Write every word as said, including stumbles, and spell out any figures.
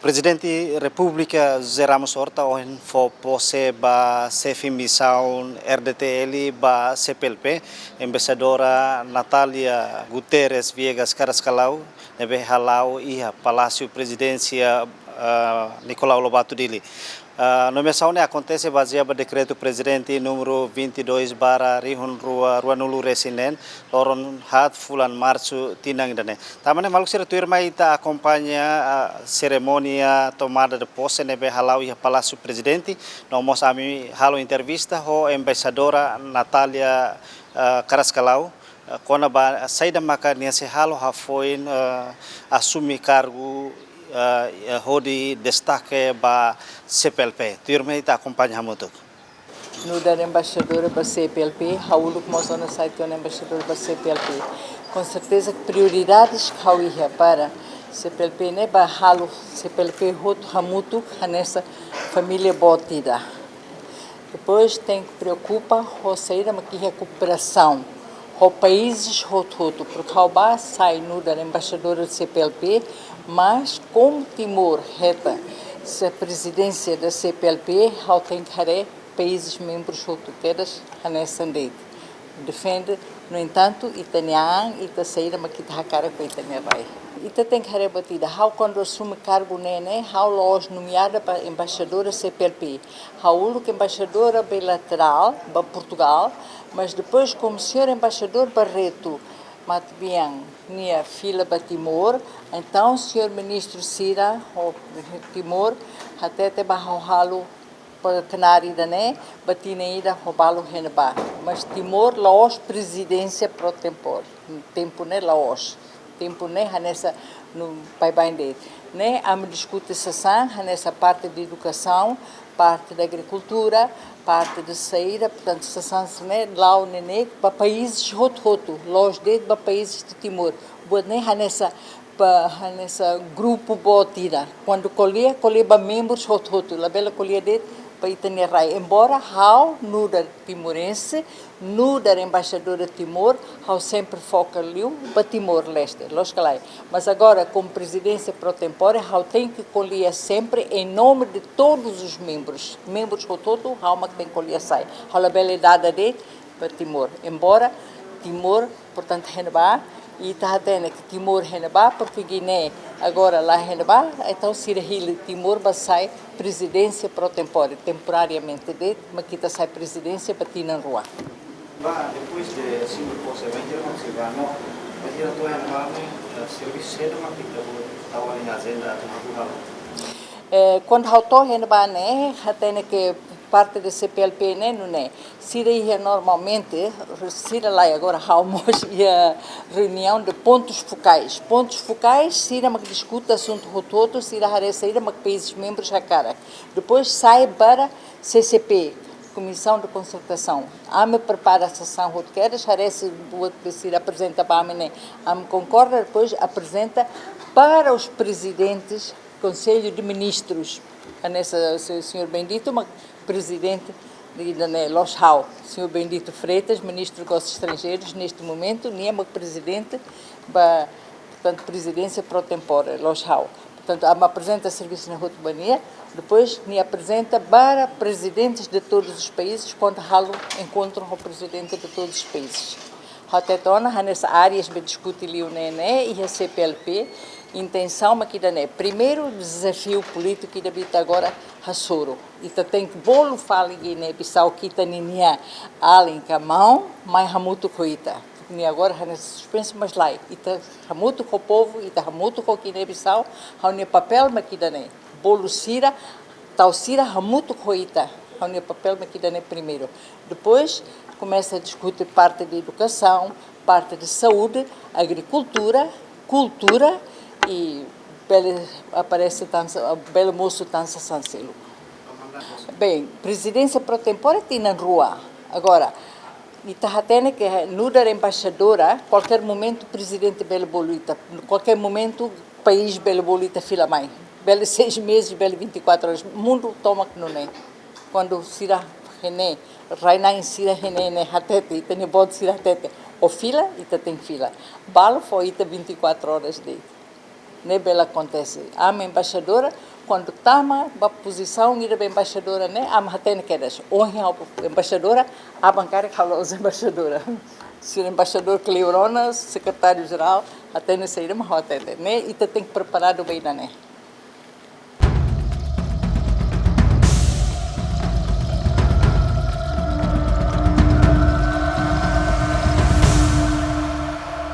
Prezidente Repúblika José Ramos Horta ohin fó pose ba xefe misaun R D T L ba C P L P, Embaixadora Natalia Guterres Viegas Carrascalão, ne'ebé hala'o iha Palásiu Prezidénsia, ah, Nicolau Lobato Dili. Ah, nomeasaun ne'e akontese bazeia ba dekretu Prezidente númeru vinte e dois barra rihun rua ruanulu-resin-neen, loron haat fulan Marsu tinan ida-ne'e. Tanba ne'e maluk sira, tuirmai ita akompaña, ah, serimónia tomada de posse ne'ebé hala'o iha Palásiu Prezidente, no mós ami halo entrevista ho Embaixadora Natalia, ah, Carrascalão, ah, kona-ba saida maka nia sei halo hafoin, ah, asume kargu, ah, hodi destake ba C P L P. Tuirmai ita akompaña hamutuk. Nu'udar embaixadora ba C P L P, ha'u uluk mós ona sai tiha ona embaixadora ba C P L P. Com certeza que prioridades que ha'u iha para C P L P ne'e ba halo C P L P hotu hamutuk hanesan família boot ida. Depois tenke preokupa ho saida mak iha kooperasaun ho países hotu-hotu, porque ha'u bá sai nu'udar embaixadora C P L P, mas como Timor hetan prezidénsia da C P L P, ha'u tenke haree países membrus hotu kedas hanesan de'it. Defende, no entantu, ita-nia an, ita saida mak ita hakarak ba ita-nia rai. Ita tenke haree buat ida, ha'u kuandu asume kargu ne'e ne'e, ha'u la'ós nomeada ba embaixadora C P L P. Ha'u uluk embaixadora bilaterál ba Portugal, mas depois como señór embaixadór Barreto matebian nia fila ba Timor, entaun señór ministru sira ho Timor hatete ba ha'u halo ba knaar ida-ne'e, ba tinan ida ho balu iha ne'ebá. Mas Timor la'ós prezidénsia pro tempore. Tempu ne'e la'ós. Tempu ne'e hanesan no baibain de'it. Ne'e ami diskute sasán, hanesan parte de edukasaun, parte de agrikultura, parte de saida, portantu, sasán ne'e la'o ne'e ne'e ba países hotu-hotu, la'ós de'it ba países de Timor. Buat ne'e hanesan ba hanesan grupu boot ida. Kuandu ko'alia, ko'alia ba membrus hotu-hotu, labele ko'alia de'it ba ita-nia rai. Embora ha'u nu'udar timorense, nu'udar embaixadora Timor, ha'u sempre foka liu ba Timor-Leste, loos ka lae. Mas agora, como prezidénsia pro tempore, ha'u tenke ko'alia sempre em nome de todos os membros. Membrus hotu-hotu, ha'u mak tenke ko'alia sai. Ha'u labele dada de'it ba Timor. Embora Timor, portantu, iha ne'ebá, ita hatene katak Timor iha ne'ebá, porque Guiné agora la iha ne'ebá, entaun sira hili Timor ba sai prezidénsia pro tempore, temporariamente de'it, mak ita sai prezidénsia ba tinan rua. Ba, depois de assumir posse, ba ita mós sei ba no, ba ita to'o iha ne'ebá, eh, servisu saida mak ita bele tau iha ajenda atu halo? Eh, kuandu ha'u to'o iha ne'ebá ne'e, hatene katak parte de C P L P ne'e nune'e. Sira iha normalmente, sira la'o agora ha'u mós iha reuniaun de pontos focais. Pontos focais, sira mak diskute asuntu hotu-hotu, sira haree saida mak países membrus hakarak. Depois sai para C C P, Comissão de Concertação. Ami prepara sasán hotu kedas, haree se buat ke sira aprezenta ba ami ne'e, ami konkorda, depois aprezenta para os presidentes Conselho de Ministros, hanesan se-, señór Bendito mak prezidente de, de, ne'e, loos ha'u. Señór Bendito Freitas, ministru negósius estranjeirus, neste momento, nia mak prezidente ba, portantu, prezidénsia pro tempore, loos ha'u. Portantu, ami aprezenta servisu ne'e hotu ba nia, depois nia aprezenta para prezidentes de todos os países, kuandu halo enkontru ho prezidente de todos os países. Ha'u hatete ona, hanesan áreas be diskute liu ne'e ne'e, iha C P L P, intensaun mak ida-ne'e. Primeiru dezafiu polítiku ida be ita agora hasoru. Ita tenke bolu fali Guiné-Bissau katak ita ninia alin ka maun, mai hamutuk ho ita. Nia agora hanesan suspensu, mas lae. Ita hamutuk ho povu, ita hamutuk ho Guiné-Bissau, ha'u-nia papél mak ida-ne'e. Bolu sira, tau sira hamutuk ho ita. Ha'u-nia papél mak ida-ne'e primeiru. Depois, komesa diskute parte de edukasaun, parte de saúde, agrikultura, kultura i bele aparese tan sa-, bele mosu tan sasán seluk. Bem, prezidénsia pro tempore tinan rua. Agora, ita hatene katak nu'udar embaixadora, kualkér momentu prezidente bele bolu ita, kualkér momentu país bele bolu ita fila mai. Bele seis meses, bele vinte e quatro horas. Mundu tomak nune'e. Kuandu sira iha ne'e, rai-na'in sira iha ne'e ne'e hatete, ita-nia boot sira hatete, ó fila, ita tenke fila. Balu fó ita vinte e quatro horas de'it. Ne'e bele akontese. Ami embaixadora, Kuandu tama ba pozisaun ida ba embaixadora ne'e, ami hatene kedas. Ohin ha'u embaixadora, aban karik ha'u la'ós embaixadora. Sira embaixadór kleur ona, sekretáriu jerál, hatene saida mak ha'u hatene. Ne'e, ita tenke preparadu ba ida-ne'e.